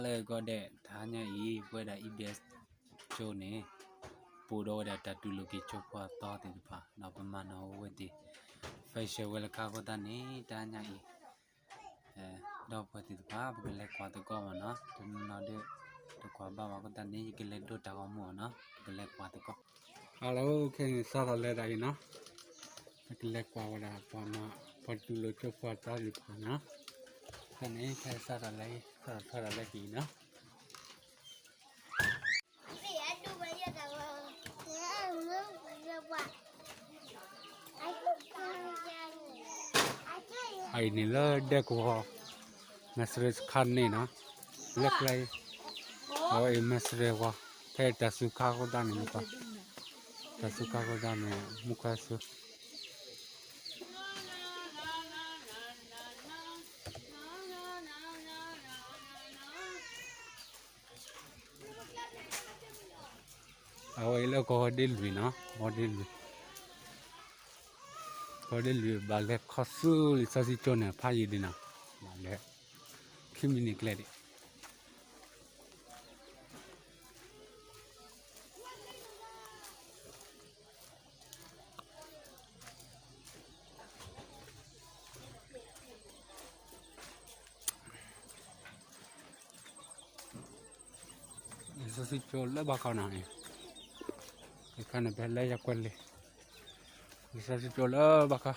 လၢဂီၢ်ဒဲး တဟါညါအံၤ ပဝဲဒၣ် E B S ကၠိန့ၣ် ပအိၣ်ဒီးဝဲဒၣ်တၢ်တူၢ်လိာ်က့ၤကၠိဖိအသီသ့ၣ်တဖၣ် ဒီးပမၤနီၣ်ဝဲသ့ၣ် ဖဲရှဲဝဲလၢခါအဃိသတးန့ၣ် တဟါညါအံၤ ဒီပုၢ်ဝဲၢ်သ့ၣ်တဖၣ် ပကလဲၤကွၢ်သကိးမ့ၢ်နီၤ, တနီၤနီၤဒီး တကွၢ်ဘၣ်ဘၣ်အဃိသတးန့ၣ် ယကလဲၤဒိတၢ်ဂီၤမူအီၤနီၤ, ပကလဲၤကွၢ်သကိး. Hello, ခဲအံၤစးထီၣ်လဲၤဒၣ်အံၤနီၤ, ပကလဲၤကွၢ်ဝဲဒၣ်ပှၤမၤ ပှၤတူၢ်လိာ်ကၠိဖိအသီသ့ၣ်တဖၣ်နီၤ, ဖဲန့ၣ် ဖဲစးထီၣ်လဲၤ စးထီၣ်လဲၤက့ၤအံၤနီၤ. အအံၤန့ၣ်လၢဒဲကဝီၤ မဲၣ်စရ့စခါန့ၣ်နီၤ, လၢကျဲအံၤ အဝဲအံၤမဲၣ်စရ့ဝီၤ, ဖဲတၢ်စူၤခါအဃိသတးန့ၣ် တၢ်စူၤခါအဃိသတးန့ၣ် မူခွဲဆူ အဝဲအံၤလၢကဝီၤဒ့လွံၢ်နီၤ, ကဝီၤဒ့လွံၢ်, ကဝီၤဒ့လွံၢ်ဘၣ်လဲၤခီဆူလံာ်စီဆှံကၠိန့ၣ် ဖးယံာ်ဒံးနီၤ, ဘၣ်လဲၤ ခံမံးနံးကျဲဒံး လံာ်စီဆှံကၠိလၢဘၣ်ခီနီၤ, အခါန့ၣ် ဖဲလၢယကွဲးလံာ်, လံာ်စီဆှံကၠိလၢဘၣ်ခီ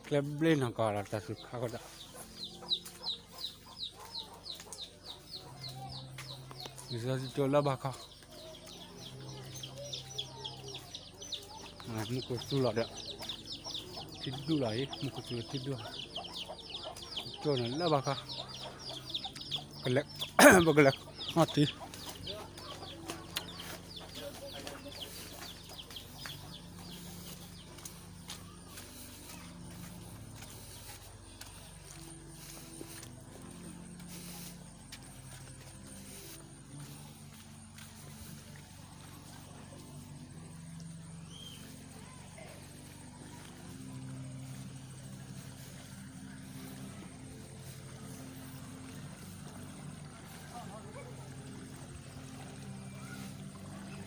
ကျဲဘျ့နီၢ်ကီၢ်လီၤ တၢ်စူၤခါအဃိသတး, လံာ်စီဆှံကၠိလၢဘၣ်ခီ မူခိၣ်စူၤလီၤဒီး ထံဒူၣ်လီၤအံၤ မူခိၣ်စူၤထံဒူၣ်လီၤ, ကၠိန့ၣ်လၢဘၣ်ခီ, ပကလဲၤ ပကလဲၤ အီ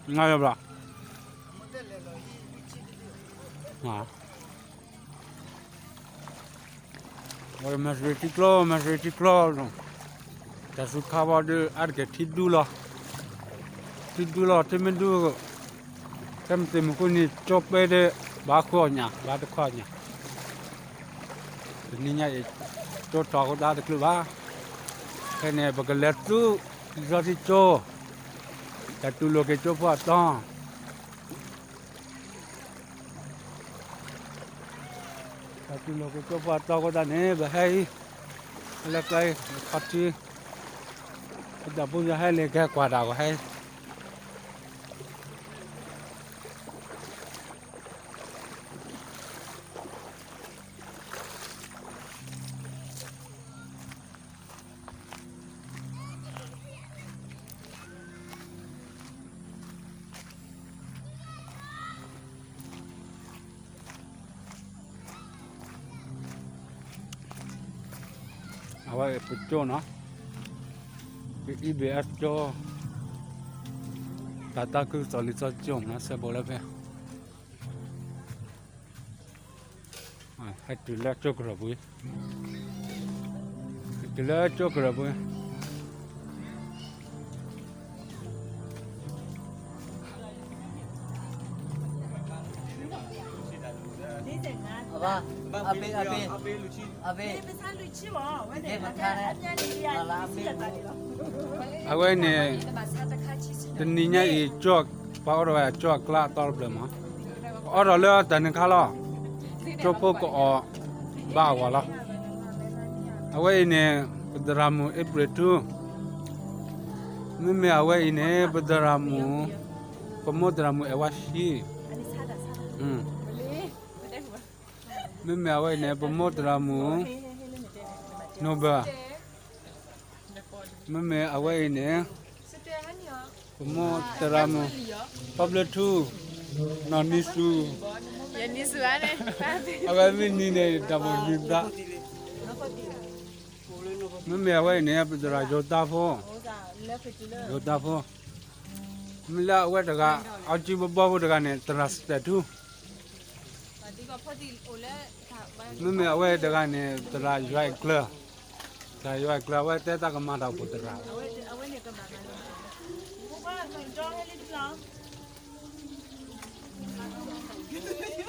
ထံ ငါယဘျီ ဝဲမဲၣ်စရ့ထံကျိ မဲၣ်စရ့ထံကျိ, တၢ်စူၤခါဘီဒီး အါတက့ၢ်ထံဒူၣ်လီၤ, ထံဒူၣ်လီၤ ထံမ့ၢ်ဒူၣ်, ခဲမုၢ်သ့ၣ်မုၢ်ဃုနံၤ ကၠိပဲဒီး ဘၣ်ခိၣ်အညၣ် ဘၣ်တခီအညၣ်, တနံၤညါအံၤ ကၠိတီၤဃိသတးတချုးဘၣ်, ဖဲန့ၣ် ပကလဲၤဆူ လံာ်စီဆှံကၠိ, တၢ်တူၢ်လိာ်က့ၤကၠိဖိအသီ တၢ်တူၢ်လိာ်က့ၤကၠိဖိအသီအဃိသတးန့ၣ် ပဟဲအံၤ, လၢကျဲအံၤ ခီထံ, ပတၢ်ဖိယဟဲလၢကဟဲကွၢ်တၢ်ဂီၤဟဲ အဝဲပကၠိနီၤ, ပ E B S ကၠိ, တၢ်သးခုကစီၣ်လံာ်စီဆှံကၠိမး စဲဘူးလၢဖဲ ဟဲတုၤလၢကၠိကရၢၢ်ပူၤ, ဟဲတုၤလၢကၠိကရၢၢ်ပူၤ အဘ့ၣ် အဘ့ၣ် အဘ့ၣ် အဝဲန့ၣ် တနံၤညါအံၤ ကၠိ ပှၤအိၣ်ဒီးဝဲကၠိအကျါအသီတဖျၢၣ်မး, အီၣ်ဒီးလၢတၢ်န့ၣ်ခါလီၤ, ကၠိဖိကအီၣ်ဘၣ်အဂီၢ်လီၤ. အဝဲအံၤန့ၣ် ပသရၣ်မုၣ် April two, မ့မ့ၢ်အဝဲအံၤန့ၣ် ပသရၣ်မုၣ်, ပမိၢ်သရၣ်မုၣ်အဲၣ်ဝါဆံ, မ့မ့ၢ်အဝဲအံၤန့ၣ် ပမိၢ်သရၣ်မုၣ် Noble, မ့မ့ၢ်အဝဲအံၤန့ၣ် ပမိၢ်သရၣ်မုၣ် ဖီဘျၢထူ နီၢ်နံၤစူၤ အဝဲမ့ၢ်နံၤန့ၣ် တၢ်မိၣ်နံၤသး မ့မ့ၢ်အဝဲအံၤန့ၣ် ပသရၣ်ယိၤတၢ်ဖိ ယိၤတၢ်ဖိ မ့ၢ်လၢအဝဲတဂၤ အီကံဘီဘီဖိတဂၤန့ၣ် သရၣ်စတဲာ်ထူ မ့မ့ၢ်အဝဲတဂၤန့ၣ် သရၣ်ယွၤအကျၢၤ သရၣ်ယွၤအကျၢၤ အဝဲတဲတၢ်ကမၤတၢ်အိၣ်ဖှိၣ်သရၣ်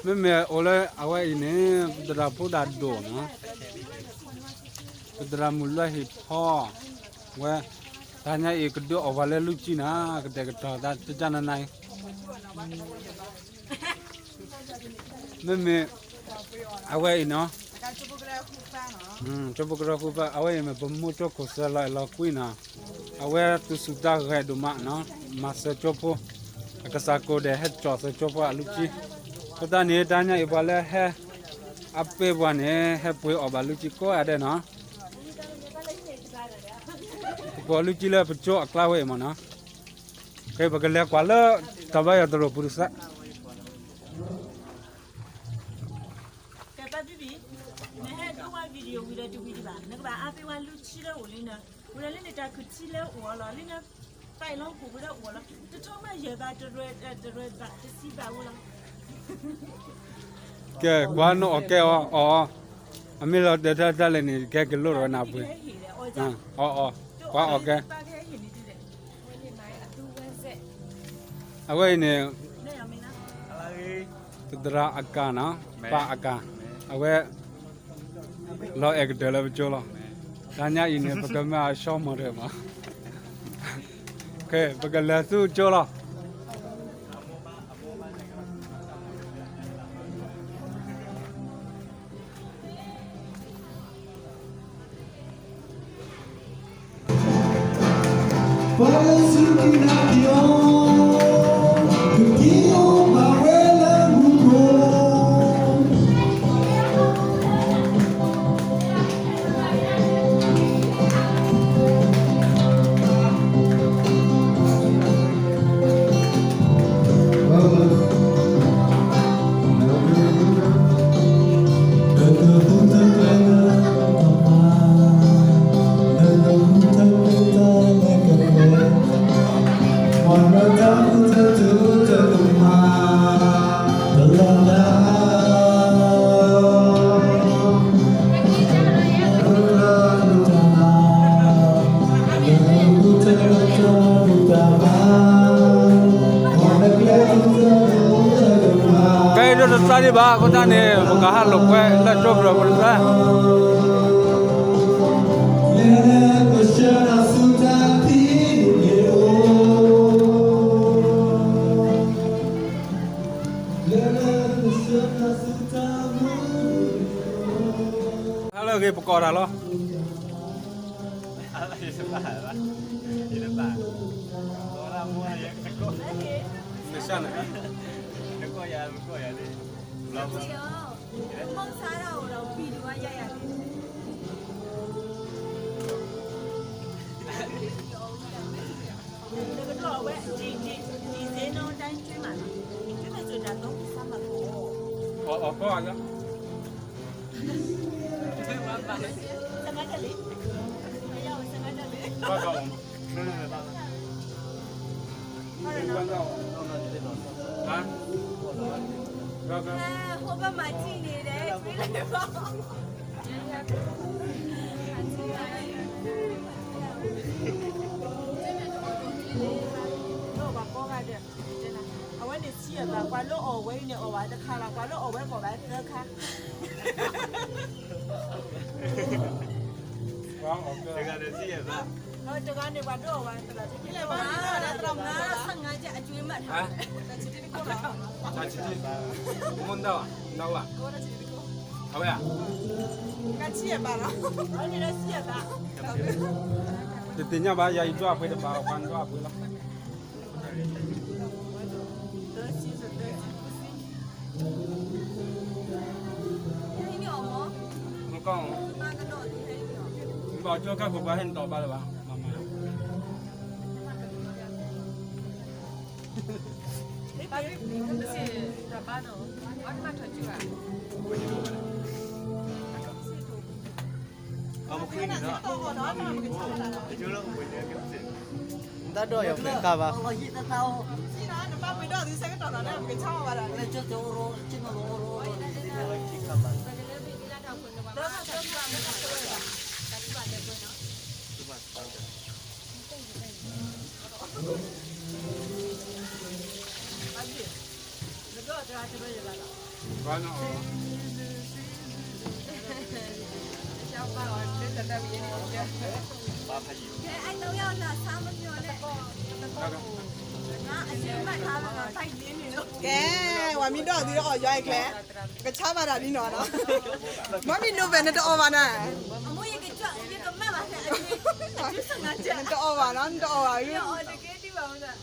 မ့မ့ၢ်အိၣ်လၢအဝဲအံၤန့ၣ် ပသရၣ်ဖိဒၣ်ဒိၣ်နီၤ ပသရၣ်မုၣ်လွဲဟ့ၣ်ဖီ ဝဲ တဟါညါအံၤကဒုးအီၣ်ပှၤလၢလူၢ်ကံနၤ ကတဲာ်ကတီၤသးတကနနၤအံၤ မ့မ့ၢ် အဝဲအံၤနီၤ ကၠိဖိကရၢဃုဖၢ အဝဲအံၤမ့ၢ်ပမိၢ်ကၠိခိၣ်စၢၤလီၤအဲၣ်လီၤကွံနီၤ အဝဲသူၣ်ဆူၣ်သးဂဲၤဒိၣ်မးနီၤ မၤစၢၤကၠိဖိ အကစၢ်ကိၣ်ဒဲးဟဲကၠီၣ်စၢၤကၠိဖိအလူၢ်ကံ အဃိသတးန့ၣ် တဟါညါအံၤပှၤလၢဟဲ အပ့ၤပှၤန့ၣ် ဟဲပှ့ၤအီၣ်ဘၣ်လူၢ်ကံကိးဂၤဒဲးနီၤ ပှၤလူၢ်ကံလၢပကၠိအကျါဝဲအံၤမ့ၢ်နီၤ ပကလဲၤကွၢ်လၢ တၢ်ဘါယွၤသရိာ်ပူၤတစဲး ကဲ ပၢ်ဘံဘံ နဟဲဒိဝဲ video ဝံၤဒီးတဝံၤဒံးဘၣ် နကဘၣ်အါဖဲဝဲလူၢ်ဆံလၢအိၣ်လံနၤ ဝံၤဒီးလၢနတၢ်ခုၣ်ထံလၢအိၣ်အီၤလီၤ လၢန ပာ်လီၤဟိၣ်ဝံၤဒီးအိၣ်လီၤ တထီၣ်မးယဲၢ်ဘး တရၢဘး တဆံဘးဝဲလီၤ ကဲ ကွၢ်နအီၣ်ကဲအီၤ အီၣ်အီၤ အမ့ၢ်လီၤတဲာ်တၢ်တၢ်လဲၣ်န့ၣ် ကဲကလိၣ်ဒီးနၢ်ပှ့ၤ အီၣ်အီၣ် ကွၢ်အီၣ်ကဲ အဝဲအံၤန့ၣ် သရၣ်အကၢ်နီၤ ပၢ်အကၢ် အဝဲ လီၤအဲၣ်ကတၢၢ်လၢပကၠိလီၤ တဟါညါအံၤန့ၣ် ပကမၤအဆှီမီၤတၢ်မး ပကလဲၤဆူကၠိလီၤ ပှၤလၢစူၢ်က့ၤနာ်က့ၤအီၤ ကက့ၤအိၣ်ဘၣ်ဝဲလၢမူခိၣ် ကဲ ဒိၣ်တသးဒံးဘၣ် အဃိသတးန့ၣ် ပကဟးလိာ်ကွဲလၢကၠိကရၢၢ်ပူၤတသး ဟါလၢအဂ့ၤ ပကိးတၢ်လီၤ နဆၣ်န့ၣ် နကဒိးအဝဲ ဒ် ဒ် ဒ်စ့နီၣ် တိုင်းထွေးမှာလား ထွေးမယ်ဆိုဒါတော့ စမ်းပါပေါ့ အီၣ်အီၣ်ကီၢ်အီၣ် စမတလီ ဘၣ်ကီၢ် ဟါ ဟိုဘက်မှာကြည့်နေတယ် ထွေးလိုက်ပါ အဝဲန့ၣ်ဆံးအဘၣ် ပှၤလၢအီၣ်ဝဲအံၤန့ၣ် အီၣ်ဘၣ်တခါလီၤ ပှၤလၢအီၣ်ဝဲကီၢ်ဘၣ်သၢခါ တဂၤန့ၣ်ဆံးအဘၣ် တဂၤန့ၣ် ပှၤဒိးအီၣ်ဝဲတဂၤ ဆယ့်ငါးကျပ် အကြွေးမှတ်ထား တၢ်ဆံးတံၢ် မ့ၢ်တၢ်ဘၣ် တၢ်ဝဲ အဝဲဧါ တၢ်ဆံးအဘၣ်လီၤ အဝဲန့ၣ်လၢဆံးအဘၣ် တသ့ၣ်ညါဘၣ် ယၤအံၤဒွးအပှ့ၤတဘၣ် ပှၤဒွးအပှ့ၤလီၤ မ့ၢ်ကီၢ် မ့ၢ်ဘၣ်ကၠိကၢ်ခိၣ်ပှၤဟဲနတီၢ်ဘၣ်လၢၤဘၣ် မၤမၤ တၢ်ဒိၣ်ယၤဖဲကါဘၣ်. ကဲ ပှၤမ့ၢ်ဒိၣ်သုအီၣ်ယွၤအကျဲ, ကဆါဘၣ်တၢ်ဒ်နီၤနီၤ, မ့မ့ၢ်ဒိၣ်ဖဲနတအီၣ်ဘၣ်နၤ, နတအီၣ်ဘၣ်နီၤ, နတအီၣ်ဘၣ်ဧါ.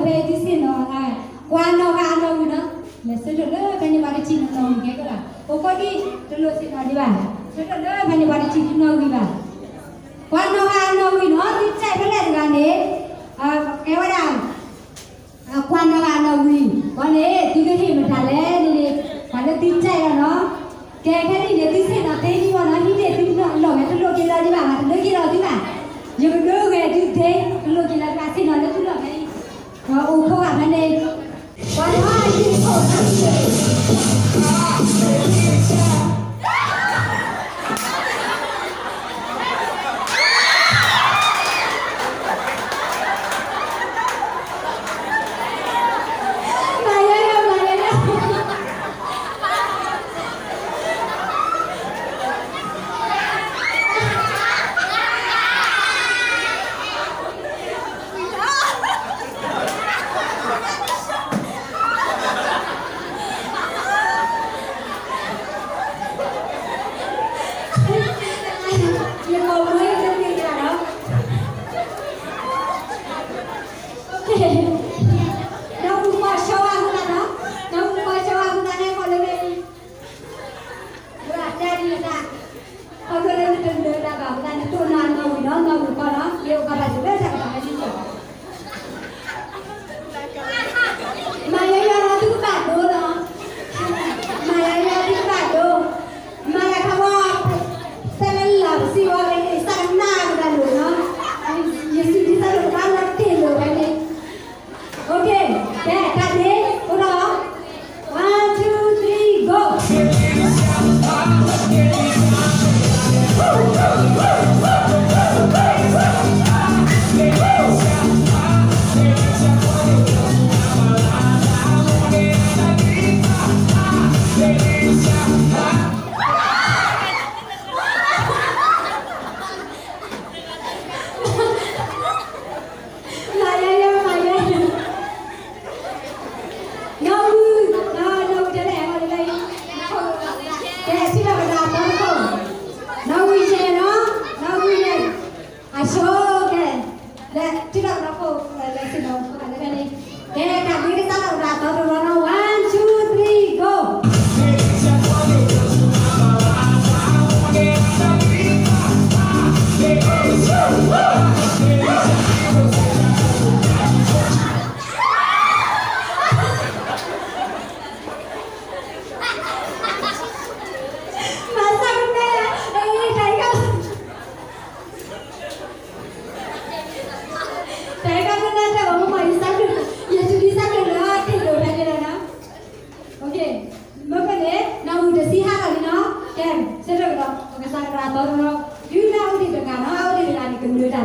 ဖဲသုဆ့ၣ်နီၤ, ကွၢ်နီၣ်ဂၤအနီၣ်ဝံၤနီၤ, လဲၤဆၢထၢၣ်လၢဖဲန့ၣ်ပှၤတထံၣ်နီၣ်ဂံၢ်ကဲကဲဘၣ်, အိၣ်ခိးဒံးတလိၣ်ဆ့ၣ်နီၤဒံးဘၣ်, ဆၢထၢၣ်လၢဖဲန့ၣ်ပှၤတထံၣ်နီၣ်ဂံၢ်ဘၣ်, ကွၢ်နီၣ်ဂၤအနီၣ်ဝံၤနီၤ, သုတဲဖဲလဲၣ်တဂၤန့ၣ်, ကဲဝဲဒၣ် ကွၢ်နီၣ်ဂၤအနီၣ်ဝံၤ, ဘီန့ၣ် သုကဟ့ၣ်မတၤလဲၣ်န့ၣ်, ပှၤလၢသုတဲလီၤနီၤ, ကဲခဲနံၣ်န့ၣ် သုဆ့ၣ်နီၤသ့ဒံးဘၣ်နီၤ, ဟံးန့ၢ်သုလီၢ်ဝဲတလိၣ်က့ၤလီၤဒံးဘၣ်, တဒၢက့ၤလီၤသုဘၣ်, ယကဒၢဂဲၤသုသ့, တလိၣ်က့ၤလီၤဒံးဘၣ်, ဆ့ၣ်နီၤလၢသုလီၢ်ဝဲအံၤ, အိၣ်ခိးဂၤဖဲန့ၣ်, ပှၤလၢအဟံၣ်ခိၣ် မၤယဲယဲ မၤယဲယဲ, ယကိးမုၢ်ယသ့ၣ်ညါလီၤ, နီၢ်မုၣ်ကီၢ်ဆၢဝါအဃိသတးနီၤ, နီၢ်မုၣ်ကီၢ်ဆၢဝါအဃိသတးန့ၣ် ကိးလၢမ့ၢ် ဝဲဒၣ်ဒ်လၢတၢ်, ခီဖျိလၢနတနၢၤတၢ်ဘၣ်အဃိသတး နတိၢ်နီၣ်အနီၣ်ဝံၤနီၤ, နီၢ်မုၣ်ကီၢ်နီၤ, ယအိၣ်ကဘၣ်ဒံးလၢတၢ်ကပၤလၢယကီၢ်, မၤယဲယဲလီၤ သုကဘၣ်ဒိလီၤ, မၤယဲယဲသုကဘၣ်ဒိ, မၤယဲခီဝဲ, ဖဲလၢလီၤပစံးဝဲဖဲန့ၣ် စးကနၣ်ကဘၣ်ဒိနီၤ, ယစံးဒ်စးဒိၣ်ကဘၣ်လီၤတ့ၢ်လိာ်ဖဲန့ၣ် OK, ကဲ တၢ်ဒ့ အိၣ်ဒီး one, two, three, go! မၤယဲယဲ မၤယဲယဲ, နီၢ်ဝံၤ, နီၢ်ဝံၤတဲလဲၣ်, ကဲ ထံၣ်လိာ်ကဒီးအသီတခိၣ်, နီၢ်ဝံၤယဲနီၤ, နီၢ်ဝံၤယဲ, အဆိကဲ, လဲၤထံၣ်လိာ်ကဒီးခိၣ်, လဲၤဆ့ၣ်နီၤခိၣ်လၢဖဲန့ၣ်, ကဲ တၢ်ဒ့ကစးလိာ်ကဒီးအသီတဘျီနီၤ, one, two, three, go! မၤစၢ်ကမဲ, တၢ်အံၤကမ့ၢ်နၢ်တၢ်ဘၣ်မ့ၢ် ယစးက, ယစံးဒ်စးကလၢတ့ၢ်လိာ်ဖဲန့ၣ်လီၤနီၤ, မ့ၢ်ဖဲန့ၣ် နီၢ်ဝံၤတဆံဟါလီၤလံနီၤ, ကဲ ဆၢထၢၣ်ကဒီး ပကစးကဒီးအသီတဘျီ,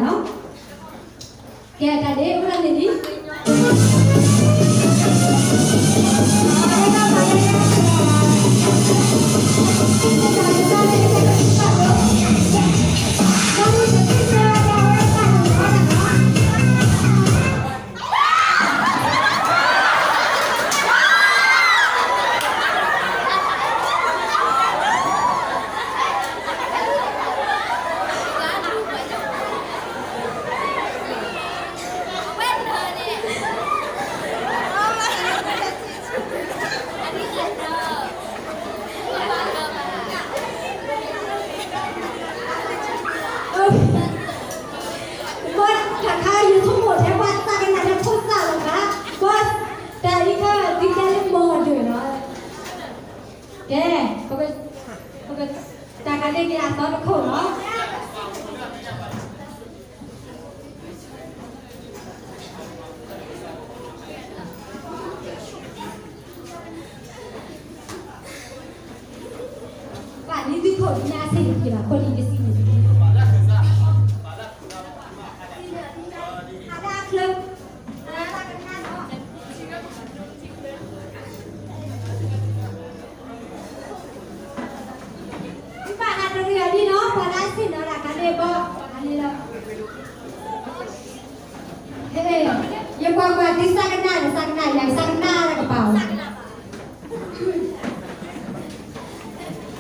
ဒုးနၢ်အူဒံးတဂၤနီၤ, အအူဒံးတဂၤန့ၣ် ကနၢၤတၢ်နီၤ, ကဲ တၢ်ဒ့အိၣ်ဒၣ်န့ၣ်လံ ဘၣ်တခါ ယဆိကမိၣ်ထဲပှၤသးကနၣ်ထဲဖိသၣ်လီၤ, ဘၣ်တၢ်အံၤခါ သုတဲလၢမီၢ်ဒၢးလီၤ, ကဲ, ပက, ပက, တၢ်ခါန့ၣ်က့ၤအသီတခိၣ်လီၤ. ဘၣ်နံၤသုခိၣ်ညါစ့ၢ်ကီးဘၣ် ခိၣ်နံၤကစံးန့ၣ်, အဒၣ်ချၢ, သုဘၣ်ဟးတရံးအီၤဒ်နီၤ ပှၤလၢအဆ့ၣ်နီၤတၢ်ခါန့ၣ်ဘၣ်, ယကွၢ်ကွၢ်သုသးကနၣ်ဒီးသးကနၣ်ယၤ သးကနၣ်လၢကပၤအီၤ,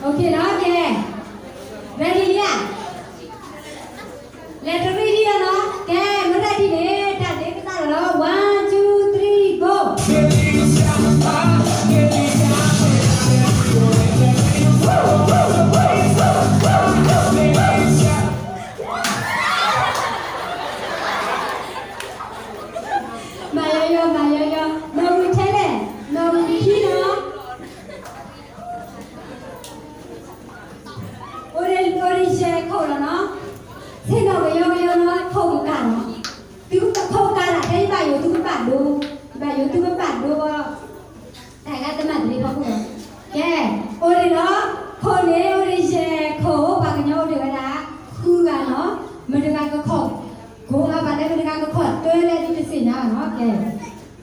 OK လီၤ ကဲ, ready လံဧါ. ယီမၤယီယီ, နီၣ်ဂံၢ်ထဲလဲၣ်, နီၣ်ဂံၢ်ခံလီၤ. အိၣ်ဒံး အိၣ်ဒံးယဲၢ်ခိၣ်လီၤနီၤ. ဆ့ၣ်နီၤကယီကယီနီၤ, ခိၣ်ကကးနီၤ. သုတခိၣ်ကးလၢ် ဖဲယဘၣ်ယိၣ်သုကဘၣ်ဒိ, ယဘၣ်ယိၣ်သုကဘၣ်ဒိဘၣ်. တၢ်ဂၤတမၤတလ့ဖီခိၣ်လီၤ. ကဲ, အိၣ်ဒံးလီၤ. ခိၣ်န့ၣ် အိၣ်ဒံးယဲၢ်ခိၣ်, ပှၤကညီအိၣ်ဒံးဝဲဒၣ် ဃုဂၤနီၤ. မတၤတဂၤကခိၣ်ကိးဂၤဘၣ်လဲၣ်, မတၤတဂၤကခိၣ်တၢ်လဲၣ် ဒ်တသ့ၣ်ညါဘၣ်နီၤ. ကဲ,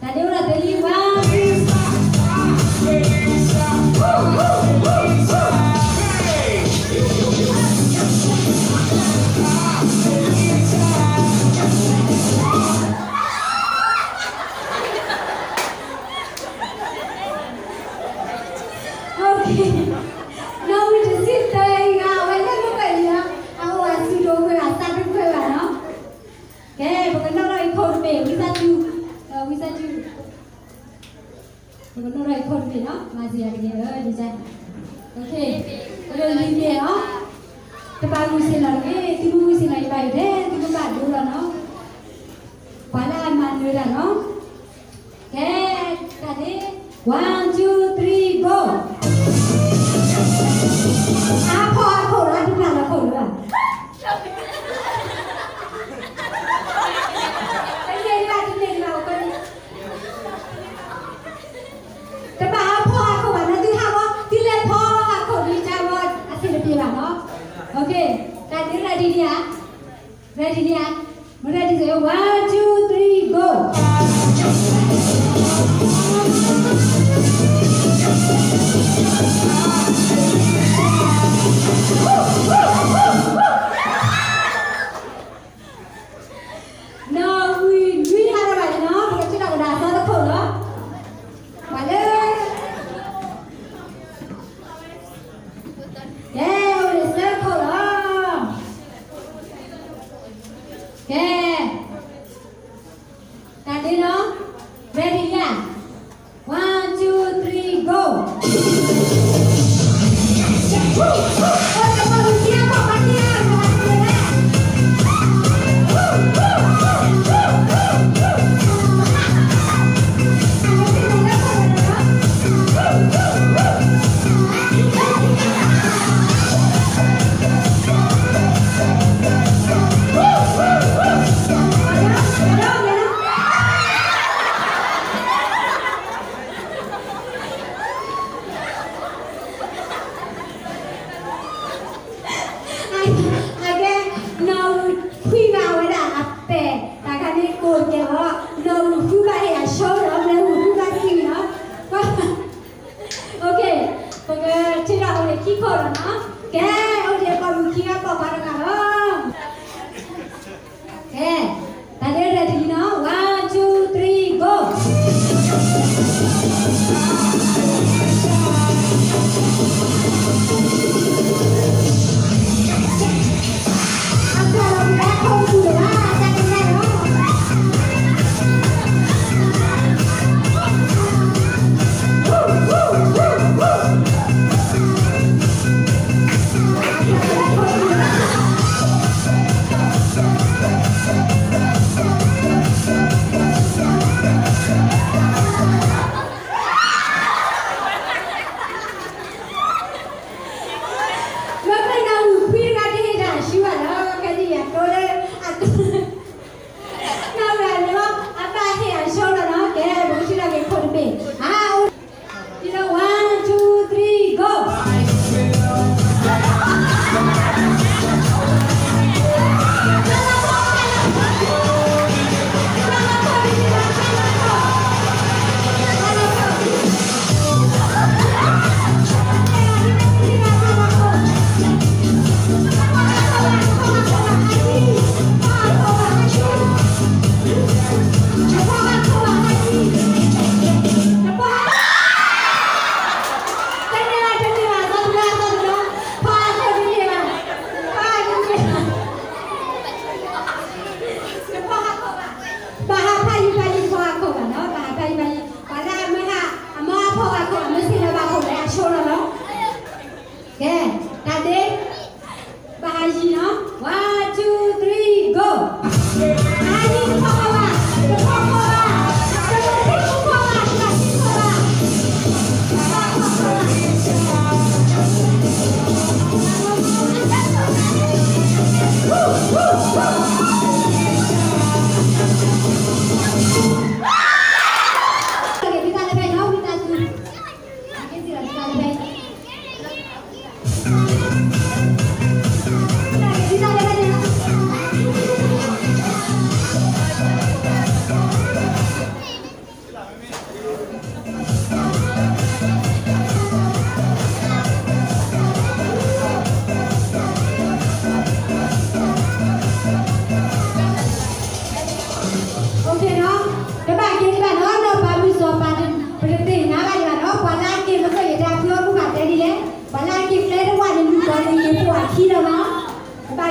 တၢ်ဒ်အိၣ်ဒီးတလံဝါ နီၣ်ဂံၢ်တဆံတၢအံၤဂၤ အဝဲလဲၤမုၢ်ကွဲးလံနီၤ, အအိၣ်အစုဒိၣ်ခွဲးဘၣ် သးဒိၣ်ခွဲးဘၣ်နီၤ. ကဲ, ပကနီၣ်ထီၣ်အံၤခိၣ်တဘ့ၣ်, ဝံသးစူၤ, ဝံသးစူၤ, ပကနီၣ်ထီၣ်အံၤခိၣ်တဘ့ၣ်နီၤ, မၤစၢၤယၤတဂ့ၤ, ဒ်, ပကလၢလံမ့ၢ်နီၤ, တဘၣ်ဂုာ်ဆ့ၣ်နီၤတဂ့ၤ, သုမ့ၢ်ဂုာ်ဆ့ၣ်နီၤ ယဘၣ်ယိၣ်ထဲ သုကဘၣ်ဒိလီၤနီၤ, ပှၤလၢအမၤနၢၤတၢ်နီၤ. ကဲ, တၢ်ဒ်, one two three go. အါဖီအါခိၣ်လီၤ, တဖျၢၣ်လီၤခိၣ်လၢၤဘၣ်, တန့ၢ်ဘၣ် တန့ၢ်ဘၣ်, တဘၣ်အါဖီအါခိၣ်ဘၣ်နီၤ, သုဟးဂီၤ, သုလဲၤဖီအါခိၣ်ဒ်တၢ်ဂီၤအဆင်တပြေဘၣ်နီၤ. တၢ်ဒ် ready ဒံးဧါ, ready ဒံးဧါ, ready န့ၣ် one two three go. နီၣ်ဂံၢ်နွံဟးထီၣ်ဘၣ်န့ၣ်နီၤ, ပကထံၣ်ထီၣ်ကဒီးအသီတခိၣ်လီၤ, ပှၤလၢ, ကဲ, အိၣ်ဒံးသၢခိၣ်လီၤ. ကဲ, တၢ်ဒ်နီၤ, ready ဧါ, one two three go.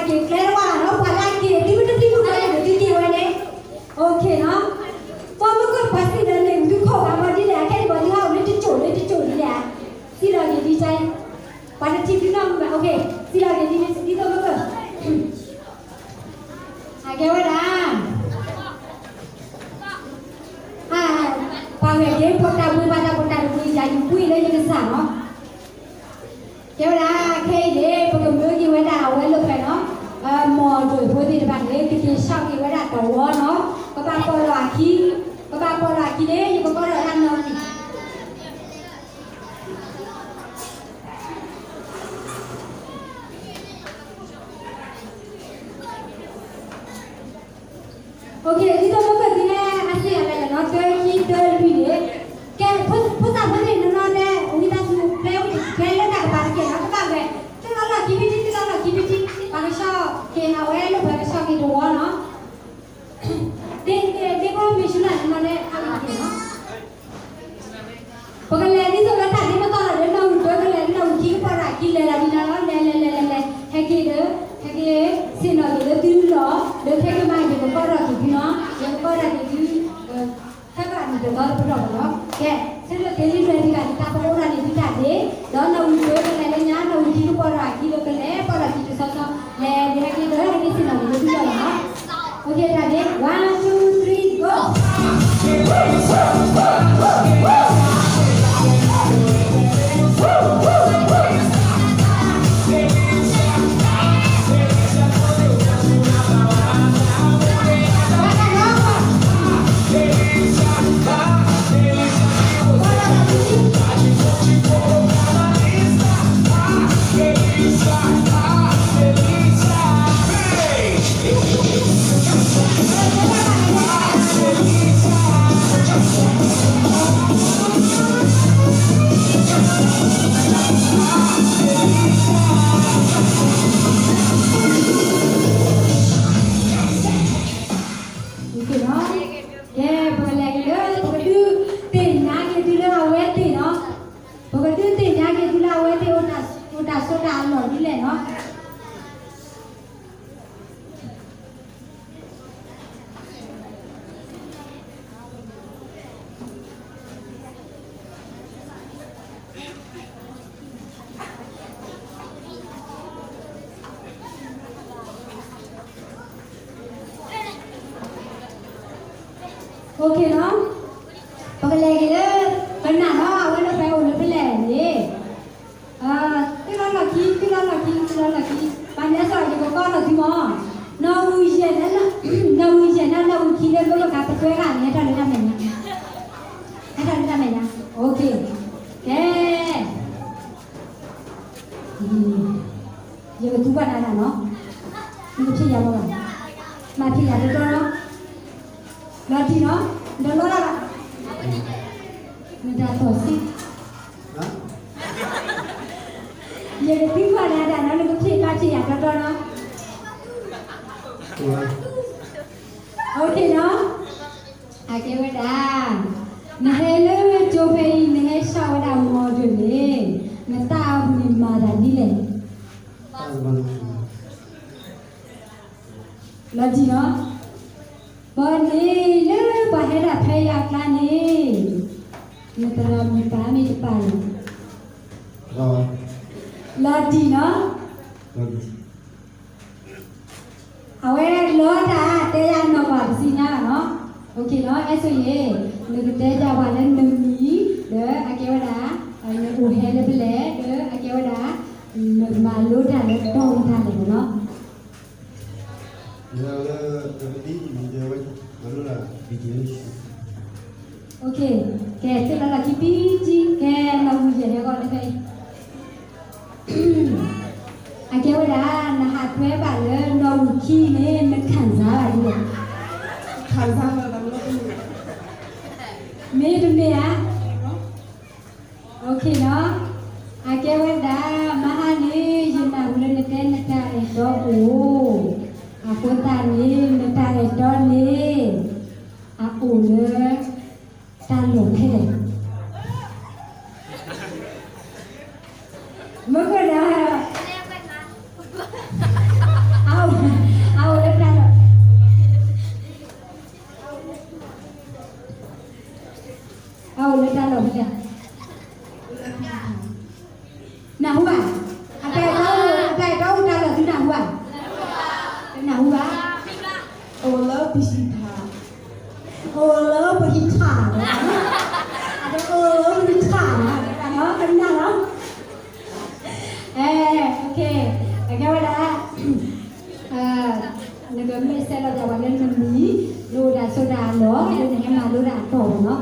က့ၤကျဲတဝါလီၤနီၤ, ပှၤလၢအက့ၤ သုမ့ၢ်တသံမုၣ်ကီၤန့ၣ် သုက့ၤဝဲန့ၣ်, အိၣ်ခ့နီၤ. ပှၤမုၢ်ကီၢ်ပှၤစံးဒီးန့ၣ် သုခိၣ်ဂၤမီၤဒ်လဲၣ်, အခဲအံၤပှၤသုဟးအိၣ်လၢတစိၢ်လၢတစိၢ်ဒ်လဲၣ်, စံးလီၤက့ၤဒ်ကါ, ပှၤတထံၣ်သုနီတမံၤဘၣ်, အိၣ်ခ့, စံးလီၤက့ၤဒ်န့ၣ် ဒ်သိးမုၢ်ကီၢ် အကဲဝဲဒၣ် ပှၤဂၤက့ၤ ပှၤတၢ်ဘှံး ပှၤတၢ်ဘှံး တၢ်တဘှံး ယၤယကွံာ်လၢယကစၢ်နီၤ. ကဲဝဲဒၣ် ခဲအံၤန့ၣ် ပကမၢက့ၤဝဲဒၣ်အဝဲလိာ်ကွဲနီၤ, မ်ဒိၣ်ဖိသ့ၣ်တဖၣ်န့ၣ် ကက့ၤဆှၢက့ၤဝဲဒၣ်တဝီနီၤ, ကဘၣ်ပီၢ်လီၤအခံ, ကဘၣ်ပီၢ်လီၤအခံန့ၣ် ယကပီၢ်လီၤတၢ်နီၤ. အိၣ်ခ့, ဒ်သိးမုၢ်ကီၢ်သုဟဲအစ့အလဲၣ်နီၤ, တၢခံတၢလွံၢ်န့ၣ်, ကဲ ဖိသၣ်ဖိသ့ၣ်နီၢ်နီၢ်ဒဲး ဝံသးစူၤ ဖဲ ဖဲလၢတၢ်ကပၤတကဲနီၤ, တဘၣ်ဝဲ, သုလီၤလီၢ်ခံဖံထံ သုလီၤလီၢ်ခံဖံထံ, ပှၤကဆှီက့ၤအဝဲလိာ်ကွဲ ကဆှီက့ၤတဝီနီၤ. ဒ် ဒ် ဒ်ဖိမ့ၢ်ဆူၣ်လၢ်နီၢ်နီၢ်ဒဲး အဝံတကဲနီၤ. ပကလဲၤဒ်သိးလၢတၢ်ဒ်ပသီၣ်လီၤဒီး နီၣ်ဂံၢ်တၢကလဲၤ နီၣ်ဂံၢ်ခံကပီၢ်ဒီးအခံ လဲၤလီၤဒ်န့ၣ်လီၤ, လဲၤလဲၤလဲၤလဲၤလဲၤ ဟဲက့ၤဒီး ဟဲက့ၤ ဆ့ၣ်နီၤက့ၤလၢသုလီၢ်, ဒီးခဲက့ၤမး ယကပီၢ်ထီၣ်က့ၤသုနီၤ, ယကပီၢ်ထီၣ်က့ၤသု ခဲကနံၣ်တသီတပတီၢ်လီၤ. ကဲ, ဆၢထၢၣ်သ့လံလွဲၢ်ဒံးဘၣ် တၢ်ပအိၣ်ထီၣ်န့ၣ် သုတၢ်ဒ့, ဒီးနီၣ်ဂံၢ်တၢကလဲၤလၢညါ နီၣ်ဂံၢ်ခံကပီၢ်ဒီးအခံ ဒီးကလဲၤပီၢ်ထီၣ်က့ၤတဆီဆီ လဲၤဒ်ဟဲက့ၤဒီး ဟဲက့ၤဆ့ၣ်နီၤက့ၤလၢသုလီၢ်လီၤ. အိၣ်ခ့ တၢ်ဒ့ one two three go. ကဲ ပကလဲၤက့ၤလၢ ပကဒုးသ့ၣ်ညါက့ၤသုလၢအဝဲသ့ၣ်နီၤ, ပကဒုးသ့ၣ်ညါက့ၤသုလၢအဝဲသ့ၣ် အိၣ်တၢ်ဆိးတၢ်အလီၢ်ဒ်လဲၣ်နီၤ. အိၣ်ခ့နီၤ, ပကလဲၤက့ၤလၢ ပနာ်လီၤ အဝဲလၢပှဲၤအိၣ်လၢဖဲလဲၣ်န့ၣ်, သုလီၤလီၢ်ခံ သုလီၤလီၢ်ခံ သုလီၤလီၢ်ခံ, ပှၤမ့ၢ်စ့ၢ် ယကပီၢ်ထီၣ်သုမီၤ, နီၣ်ဂံၢ်ယဲၢ် နီၣ်ဂံၢ်ယဲၢ် နီၣ်ဂံၢ်ခံလၢ ပကပှဲၤဂၤန့ၣ် ဟဲထီၣ်လၢတၢ်မဲာ်ညါ, ဟဲထီၣ်လၢတၢ်မဲာ်ညါ, အိၣ်ခ့, ကဲ ယကသူဘၣ်နၤနီၤ, နကဖံးယၤဘၣ်, မၤဖံးယၤတတီနီၤ, လီၤတံၢ်နီၤ, နတလီတၢ်ဘၣ်, နတၢ်သီၣ်ဆံး, ယကသံကွၢ်နၤတၢ်နီၤ နကဖံးမၤဖံးယၤတတီနီၤ, အိၣ်ခ့နီၤ. အကဲဝဲဒၣ်, နဟဲလၢကၠိဖဲအံၤ နဟဲဆှၢဝဲဒၣ်မီၤဒိၣ်န့ၣ်, နသးအမုာ်မၤတၢ်ဒ်လဲၣ်, လီၤတံၢ်နီၤ, ဘၣ်န့ၣ်လၢပှၤဟဲဒၣ်ဖဲယၤအကျါန့ၣ်, နသရၣ်မုၣ်ပာ်မ့ၢ်တပာ်လီၤ, လီၤတံၢ်နီၤ. အဝဲလီၤတၢ်တဲယၤနီၢ်ပှၤပစံးညါဘၣ်နီၤ, အိၣ်ခ့နီၤ, အဲၣ်ဆိယ့ၣ်, နကတဲယၤပှၤလၢနမံၤ, ဒီးအကဲဝဲဒၣ်, နအိၣ်ဟဲလၢဖဲလဲၣ်, ဒီးအကဲဝဲဒၣ်, နမၤလိတၢ်လၢတီၢ်ဖဲလဲၣ်နီၤ. ကဲ သုလီၤလီၢ်ခံပံတံ ကဲ နီၣ်ဂံၢ်ယဲၢ်ဟဲဂီၤလၢဖဲအံၤ, အကဲဝဲဒၣ် နဟးထွဲဘၣ်လၢနီၣ်ဂံၢ်ခံန့ၣ် နခံစားဘၣ်ဒ်လဲၣ်, မ့တမ့ၢ်ဧါ. အိၣ်ခ့နီၤ, အကဲဝဲဒၣ် မဟါန့ၣ် ယနၢ်ဟူလၢနတဲနတၢ်အဲၣ်တီအိၣ်, အဃိသတးန့ၣ် နတၢ်အဲၣ်တီန့ၣ် အအိၣ်လၢ တၢ်လီၢ်ဖဲလဲၣ်, မ့ၢ်ကွၢ်ဒၣ်, အအိၣ်လၢတၢ်လီၢ်ဖဲလဲၣ်. နၢ်ဟူဘၣ်. အတၢ်အဲၣ်တီအိၣ်, အတၢ်အဲၣ်တီအိၣ်တၢ်လီၢ်သုနၢ်ဟူဘၣ်. တနၢ်ဟူဘၣ်. အိၣ်လၢပဟံၣ်ထၣ်, အိၣ်လၢပဟံၣ်ထၣ်, အတအိၣ်လၢပဟံၣ်ထၣ်, ကနၣ်လီၤ. အဲ, အကဲဝဲဒၣ် နကမ့ၢ်ဆဲးလီၤပှၤလၢနမံၤ, နအိၣ်တၢ်ဆိးတၢ်အလီၢ်, လၢနဟဲမၤလိတၢ်အတီၢ်ပူၤလီၤ.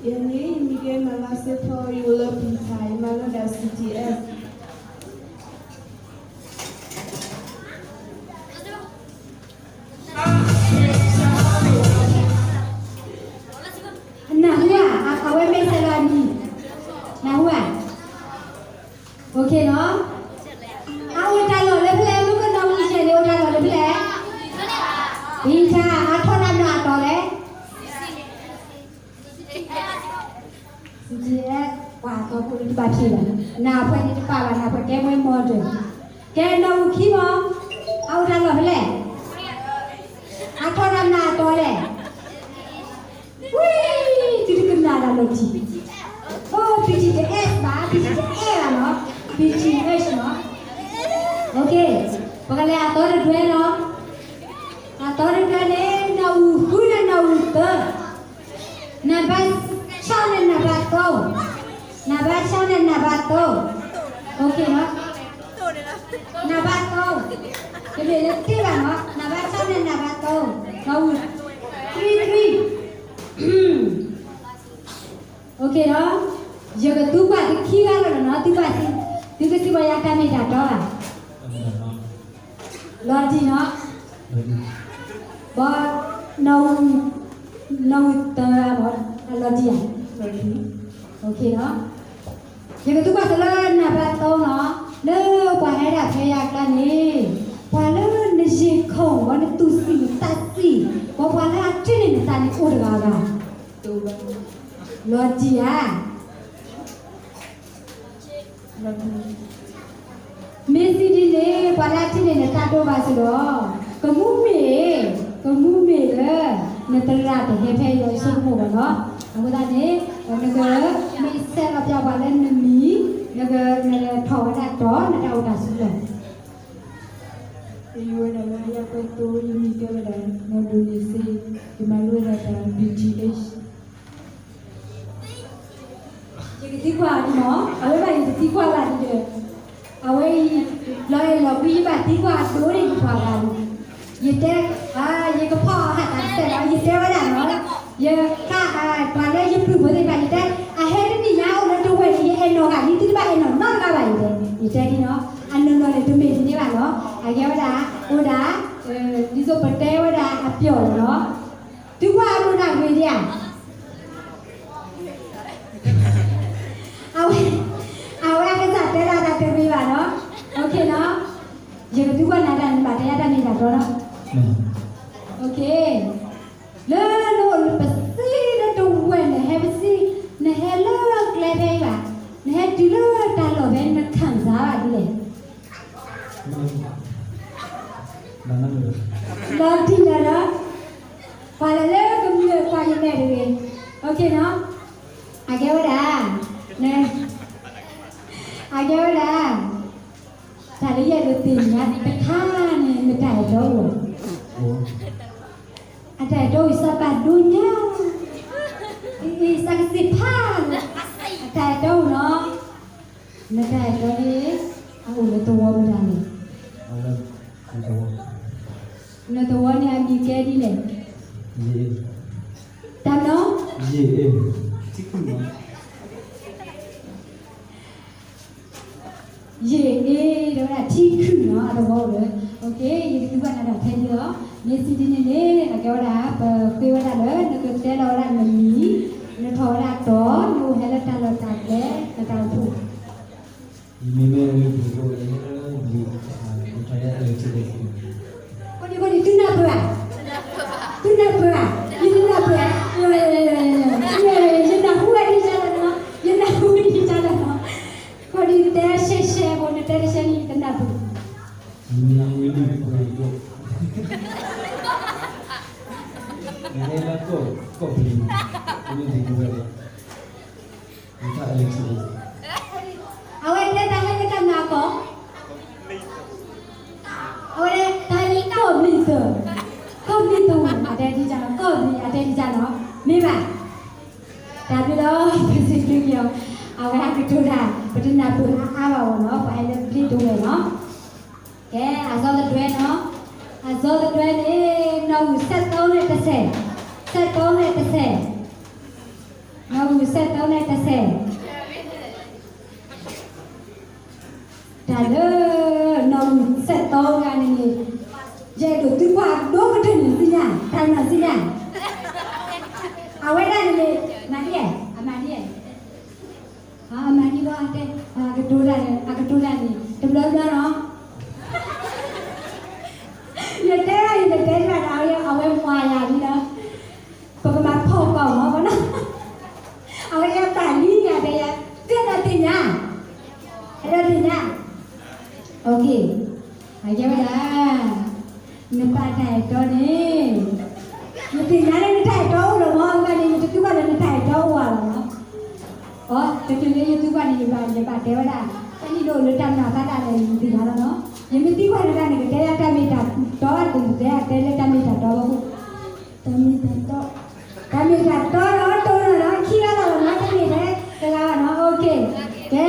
ယန့ၣ် ယမံၤကဲမၤလါစ့ဖီ, ယအိၣ်လၢပံၤထၣ်, ယမၤလိဒၣ် C T S. နၢ်ဟူဧါ, အဝဲမ့ၢ်ဆဲးလီၤအမံၤ, နၢ်ဟူဧါ. OK နီၤ. အအိၣ်တၢ်လီၢ်လၢဖဲလဲၣ်, မုၢ်ကနီၤမုၢ်ယဲၢ်န့ၣ် အိၣ်တၢ်လီၢ်လၢဖဲလဲၣ်. ပံၤထၣ်. အထီၣ်တၢ်မၤအတီၢ်လဲၣ်. ပှၤအသီဖိန့ၣ်တဘၣ်ဖျ့ဘၣ်, နၢ်ပှဲၤန့ၣ်တပာ်ဘၣ်, နၢ်ပှဲၤကဲမွဲမီတၢၢ်. ကဲနီၣ်အူခံမီၤ, အအိၣ်တၢ်လီၢ်ဖဲလဲၣ်. အထီၣ်တၢ်မၤအတီၢ်လဲၣ်. ဝံၤ, သုတကနၣ်တၢ်လီၤတံၢ်. အိၣ် P T S ဘၣ်, P T S ဘၣ်နီၤ, P T S နီၤ. OK, ပကလဲၤအသီတဒွဲနီၤ. အသီတဒွဲန့ၣ် နီၣ်အူဃုန့ၣ်နီၣ်အူသၢ. နံပါတ် ဆီန့ၣ်နံပါတ် သုံး, နံပါတ် ဆီန့ၣ်နံပါတ် သုံး. OK နီၤ. နံပါတ် သုံး, တမ့ၢ်လၢသ့ဘၣ်နီၤ, နံပါတ် ဆီန့ၣ်နံပါတ် သုံး, နီၣ်အူ three three. OK နီၤ. ယကသူကွၢ်သုခံဂၤလီၤနီၤ, သုကွၢ်, သုကစံးဘၣ်ယၤတၢ်မ့ၢ်တၢ်တီဧါ. လီၤတံၢ်နီၤ. ဘီ, နီၣ်အူ, နီၣ်အူသၢဘီ, အလီၤတံၢ်ဧါ. OK နီၤ. ယကသူကွၢ်သုလၢနံပါတ် သုံးနီၤ, လၢပှၤဟဲဒၣ်ဖဲယၤကျါန့ၣ်, ပှၤလၢနယံာ်ခိၣ်ဘီ နသူၣ်ဆံးနသးဆံး, ပှၤလၢအထံၣ်န့ၢ်နသးန့ၣ်အိၣ်တဂၤဘၣ်. လီၤတံၢ်ဧါ. မ့ၢ်စံးဒ်န့ၣ် ပှၤလၢအထံၣ်န့ၢ်နသးတအိၣ်ဘၣ်စ့ၢ်ကီး, ကမူမ့ၢ်, ကမူမ့ၢ်လၢ နသရၣ်တဟဲဖဲယဆိကမိၣ်ဘၣ်နီၤ. အဃိသတးန့ၣ် နကမ့ၢ်ဆဲးလီၤပျၢ်ပှၤလၢနမံၤ, နက, နကထီၣ်ဝဲဒၣ်တီၤ နတၢ်အိၣ်တၢ်ဆိးလီၤ. ယဝဲဒၣ်လၢယၤကွဲသိ, ယမံၤကဲဝဲဒၣ် နီၢ်ဒိၣ်န့ၣ်စ့, ယမၤလိဝဲဒၣ်တၢ် B T H. ယကသံကွၢ်အီၤဒ်မး, အဝဲဘၣ်ယကသံကွၢ်ဘၣ်ဒ်ဒီး, အဝဲအံၤ လီၤအဲၣ်လီၤကွံ ယဘၣ်သံကွၢ်အဒိန့ၣ်ယပှၤဂၤန့ၣ်, ယတဲ, ယကဖီၣ်အီၤဟးတၢ်တစဲးလီၤ, ယတဲဝဲဒၣ်နီၤ, ယက, ပှၤလၢယပျုၢ်ဖိသ့ၣ်တဖၣ် ယတဲ, အဟဲတနံၣ်ညါအိၣ်လၢတဝဲၢ်န့ၣ် ယအဲၣ်နီၢ်ဂၤလံ သုတဘၣ်အဲၣ်နီၢ်နီတဂၤဘၣ် ယတဲ, ယတဲဒ်နီၤ, အနီၢ်နီၢ်န့ၣ်တမ့ၢ်ဒ်န့ၣ်ဘၣ်နီၤ, အကဲဝဲဒၣ်, အိၣ်ဒၣ်, ဒ်သိးပတဲဝဲဒၣ်အပျီၢ်လီၤနီၤ. သုကွၢ်အဒိနၢ်ဂ့ၤဒံးဧါ. အဝဲ, အဝဲအကစၢ်တဲဒၣ်တၢ်တဂ့ၤဘၣ်နီၤ, OKနီၤ, ယကသုကွၢ်နၤဒၣ်န့ၣ် ဘၣ်တဲယၤတၢ်မ့ၢ်တၢ်တီနီၤ, OK, လၢနအိၣ်ပသံလၢတဝဲၢ် နဟဲပသံ, နဟဲလၢကျဲဖဲအံၤဘၣ်, နဟဲတုၤလၢတၢ်လီၢ်ဖဲ နခံစားဘၣ်ဒ်လဲၣ်. လီၤတံၢ်လီၤလီၤ, ပှၤလၢလၢကမၢပှၤယမဲာ်တဂ့ၤ, OKနီၤ, အကဲဝဲဒၣ်, အကဲဝဲဒၣ်, တၢ်လၢယအဲၣ်ဒိးသ့ၣ်ညါတခါန့ၣ် နတၢ်အဲၣ်တီအိၣ်, အတၢ်အဲၣ်တီအိၣ် စးဘၣ်ဒိညါ, စးကစံးဖး, အတၢ်အဲၣ်တီအိၣ်နီၤ, နတၢ်အဲၣ်တီန့ၣ် အအိၣ်လၢသဝီမတၤလဲၣ်. နသဝီန့ၣ်အမံၤကဲဒ်လဲၣ်. တၢ်မနုၤ. ယ့ၣ်အ့, တဲဝဲဒၣ်ထံခုၣ်နီၤ အသဝီအိၣ်လၢ, ယကသုဘၣ်နၤတၢ်ထဲဒ်လီၤ, မ့ၢ်စံးဒ်န့ၣ်န့ၣ် အကဲဝဲဒၣ် ပဃ့ဝဲဒၣ်လၢ နကတဲလီၤဝဲဒၣ်နမံၤ, နထီၣ်ဝဲဒၣ်တီၤ, နအိၣ်ဟဲလၢတၢ်လီၢ်တၢ်ကျဲ, နတၢ်အိၣ်ဖှိၣ် မ့မ့ၢ်လၢပှၤလၢ ဃိဒံးဃိဒံး သုနၢ်ပၢၢ်ဧါ, သုနၢ်ပၢၢ်ဧါ, ယတနၢ်ပၢၢ်ဧါ, ယနၢ်ဟူဝဲဒ်တၢ်လီၤနီၤ, ယနၢ်ဟူဝဲဒ်တၢ်လီၤနီၤ, ဃိဒံးတဲရှဲရှဲဖိ နတဲတရှဲန့ၣ် ယတနၢ်ပၢၢ်, နဟဲလၢကီၢ်ပယီၤ မ့ၢ်သ့ၣ်ညါဝဲလီၤ, ယတၢ်အဲၣ်လၢထံၣ်လီၤ, အဝဲတဲတၢ်လၢယတၢ်နာ်ကီၢ်, အဝဲတဲတၢ်လၢကီၢ်ဘျံးသၢ, ကီၢ်ဘျံးသၢ, အတဲဒ်ကၢ်လီၤ, ကီၢ်ဘျံး အတဲဒ်ကၢ်လီၤ, မ့ၢ်ဘၣ်, တၢ်ဘျုးလီၤ, ပစံးဘျုးက့ၤအီၤ, အဝဲအကတိၤတၢ် ပတနၢ်ပၢၢ်အါအါဘၣ်အီၤနီၤ, ပှၤဟဲလၢဘျ့ဒိဝဲၢ်နီၤ, ကဲ, အစီၤသဒွဲနီၤ, အစီၤသဒွဲန့ၣ် နီၣ်ဂံၢ်ဆယ့်သုံးန့ၣ်တဆယ်, ဆယ့်သုံးန့ၣ်တဆယ်, နီၣ်ဂံၢ်ဆယ့်သုံးန့ၣ်တဆယ်, တၢ်လၢ နီၣ်ဂံၢ်ဆယ့်သုံးဂၤန့ၣ်န့ၣ်, ယအဲၣ်ဒိးသံကွၢ်ဒိကတၢၢ်န့ၣ်သ့ၣ်ညါ, တၢ်နာ်သ့ၣ်ညါ, အဝဲဒၣ်န့ၣ်န့ၣ်, မၤဒ်လဲၣ်, အမၤဒ်လဲၣ်, အမၤဒ်ဘၣ်တဲ, အကတိၤတၢ်န့ၣ်, အကတိၤတၢ်န့ၣ် တဘျီဘျီနီၤ, ယတဲဘၣ်အံၤ ယတဲဘၣ်ဒီး အဝဲမၤယၤလံလီၤ, ပကမၤဖီၣ်ကီၢ်မီၤနီၤ, အဝဲယဘၣ်လံယၤတဲယၤ, သ့ၣ်နီၣ်သ့ၣ်ညါ, အဲၣ်ဒိးသ့ၣ်ညါ, အကဲဝဲဒၣ်, နပာ်တၢ်အဲၣ်တီန့ၣ်, ယသ့ၣ်ညါလၢနတၢ်အဲၣ်တီအိၣ်လီၤမီၤ, အဂၤန့ၣ် ယတသံကွၢ်လၢနတၢ်အဲၣ်တီအိၣ်ဧါလီၤနီၤ, အီ တချုးလၢယသံကွၢ်န့ၣ် ယဘၣ်, ယဘၣ်တဲဝဲဒၣ်, တၢ်န့ၣ်ဒ်အိၣ်လၢတၢ်နာ်သးဒၣ်လဲာ်န့ၣ် ယသ့ၣ်ညါလီၤနီၤ, ယမ့ၢ်သံကွၢ်နတၢ်န့ၣ် ကတဲယၤတၢ်မ့ၢ်တၢ်တီဘၣ်, တဲတဲလၢတၢ်မ့ၢ်တၢ်တီဘၣ်, တၢ်မ့ၢ်တၢ်တီ, တၢ်မ့ၢ်တၢ်တီလီၤ, တိၢ်နီၣ်လီၤ, ခံဂၤလီၤနီၤ, တမ့ၢ်ထဲတဂၤဘၣ်နီၤ, အကဲ, ကဲ,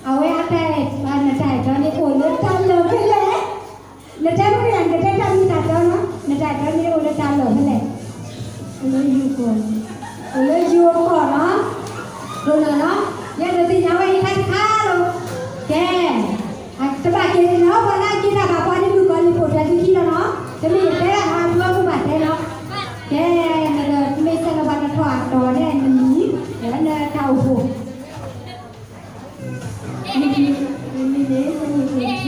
အဝဲအတၢ်အဲၣ်, နတၢ်အဲၣ်တီန့ၣ်အိၣ်လၢတၢ်လီၢ်ဖဲလဲၣ်, နတဲမ့ၢ်ကယၤ နကတဲတၢ်မ့ၢ်တၢ်တီနီၤ, နတၢ်အဲၣ်တီန့ၣ်အိၣ်လၢတၢ်လီၢ်ဖဲလဲၣ်, အိၣ်လၢယိၤကီၢ်, အိၣ်လၢယိၤကီၢ်နီၤ, တိၢ်နီၣ်လီၤ, ယအဲၣ်ဒိးသ့ၣ်ညါဝဲအံၤတခါခါလီၤ, ကဲ တဘၣ်က့ၤနီၤ, ပှၤလၢအက့ၤတၢ်ဘၣ်ပှၤန့ၣ် မုၣ်ကီၤလံၢ်ဖိးတၢ်သုခံလီၤနီၤ, တမ့ၢ်ယတဲဘၣ်နီၤ, အဖိအဖိဘၣ်တဲလီၤ, ကဲ, နမ့ၢ်ဆဲးလီၤဘၣ်နထီၣ်အတီၤန့ၣ် နမံၤ, နတၢ်အိၣ်ဖှိၣ်, ယမံၤန့ၣ် ယမံၤန့ၣ်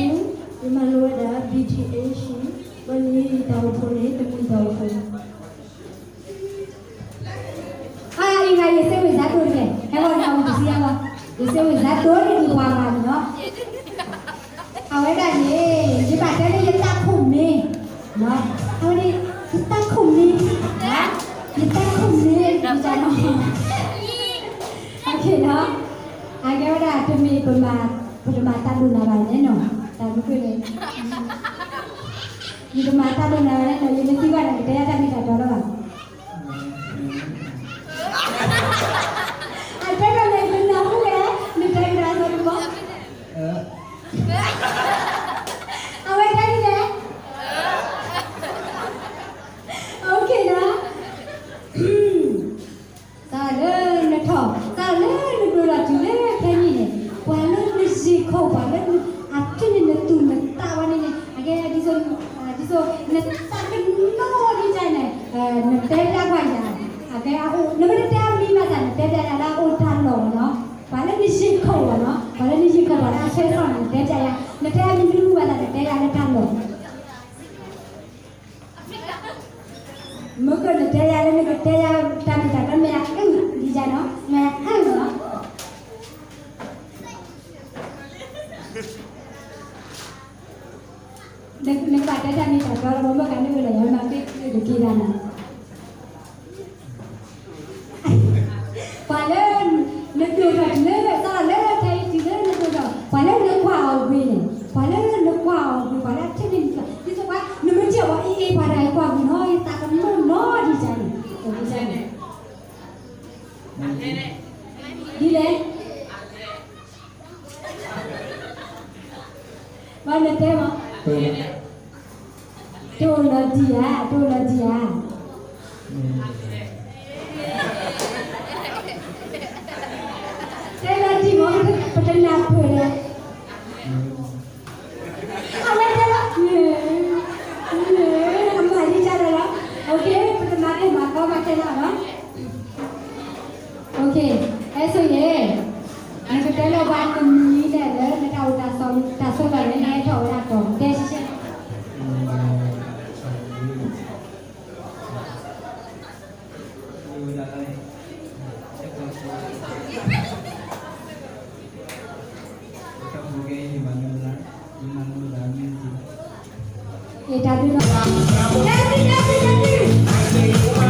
ယမၤလိဝဲဒၣ် BTh, ဘၣ်န့ၣ်ယတၢ်အိၣ်ဖှိၣ်န့ၣ် တမံၤတၢ်အိၣ်ဖှိၣ် အါအံၤဂၤ ယစ့ဝံၣ်စၢ်ဒိၣ်တက့ၢ်, ဟဲဝဲဒၣ်ဝံၣ်တစံးအါဝဲ, ယစ့ဝံၣ်စၢ်ဒိၣ်န့ၣ်ဒ်ပှၤဂၤန့ၣ်လီၤ, အဝဲဒၣ်န့ၣ် ယဘၣ်တဲလၢယတၢ်ခိၣ်မ့ၢ်, အဝဲန့ၣ် ယတၢ်ခိၣ်မ့ၢ်, ယတၢ်ခိၣ်မ့ၢ်, အကဲဝဲဒၣ်တမ့ၢ်ပမၤ, ပတမၤတၢ်ဒိၣ်နၤဘၣ်န့ၣ်နီၤ, တၢ်မ့ၢ်ကွ့ၢ်န့ၣ် ယတမၤတၢ်ဒိၣ်နၤဘၣ်န့ၣ်နီၤ, ယမ့ၢ်သံကွၢ်န့ၣ် ကတဲယၤတၢ်မ့ၢ်တၢ်တီလီၤဘၣ်. အတဲဒၣ်န့ၣ် ယနၢ်ဟူဝဲ, နတဲကဒီးအသီတဘီ, အဝဲတဲဒ်လဲၣ်, အိၣ်ခ့နီၤ. စးလၢနထီၣ်, စးလၢနဒိၣ်ထီၣ်တုၤလၢခဲနံၣ်န့ၣ်, ပှၤလၢနယံၤခိၣ်, ပှၤလၢအထံၣ်န့ၢ်နသူၣ်နသးဝဲန့ၣ်န့ၣ်, အကဲဒ်သိး, ဒ်သိးနသးကနီၤဒ်န့ၣ်, နတဲပျးကွၢ်ယၤ, အကဲအအိၣ်, နမ့ၢ်တတဲအမံၤဘၣ်ဆၣ် နတဲပျးယၤလၢအအိၣ်တၢ်လီၢ်နီၤ, ပှၤလၢနယံၤခိၣ်အီၤနီၤ, ပှၤလၢနယံၤခိၣ် ပှၤလၢအဆၢကတီၢ်န့ၣ် နတဲပျးယၤ, နတဲအမံၤမနုၤဘၣ်ဆၣ် နတဲယၤလၢတၢ်လီၢ် မ့ၢ်ကနတဲယၤလၢ နကတဲယၤတၢ်မ့ၢ်တၢ်တီ မ့ၢ်ယၤအၢၣ်လီၤ, မ့ၢ်ယၤအၢၣ်လီၤ, နကဘၣ်တဲတၢ်မ့ၢ်တၢ်တီလီၤ, မ့ၢ်ကနၣ်ဝဲလၢယၤ မ့ၢ်က့ၤတက့ၤဒၣ်နၤ ပှၤလၢနဒိၣ်ထီၣ်တုၤလၢ စးထီၣ်လၢခဲအံၤတုၤလၢနဒိၣ်ထီၣ်, ပှၤလၢနကွၢ်အီၤဂ့ၤန့ၣ်, ပှၤလၢနကွၢ်အီၤဂ့ၤ, ပှၤလၢအထံၣ်န့ၢ်နသး, ဒ်သိးပှၤ နမ့ၢ်ထံၣ်အီၤ အ့ၣ်အ့ၣ် ပှၤတဂၤအံၤကွၢ်ဂ့ၤနီၤ, ယသးကမုာ်နီၤဒ်န့ၣ်, ဒ်လဲၣ် ဘၣ်နတဲမး, တအိၣ်လီၤတံၢ်ဧါ, တအိၣ်လီၤတံၢ်ဧါ, တဲလီၤတံၢ်မး, ပတနၢ်ပၢၢ်ဒီး အဝဲတဲလီၤ, အမၤဒ်တၢ်လီၤလီၤ, ပတမၤကိၢ်မၤဂီၤဘၣ်ခဲလၢာ်လီၤ. အဲၣ်ဆိယဲၢ်, နကတဲလီၤဘၣ်နမံၤဒ်လဲၣ်လၢနတၢ်အိၣ်တၢ်ဆိး, တၢ်ဆိးတၢ်လဲၤ နဟဲထီၣ်ဝဲဒၣ်တီၤ တဲဆှဲ, တၢ်ဘျုးလီၤ, တၢ်ဘျုး, တၢ်ဘျုး, တၢ်ဘျုး.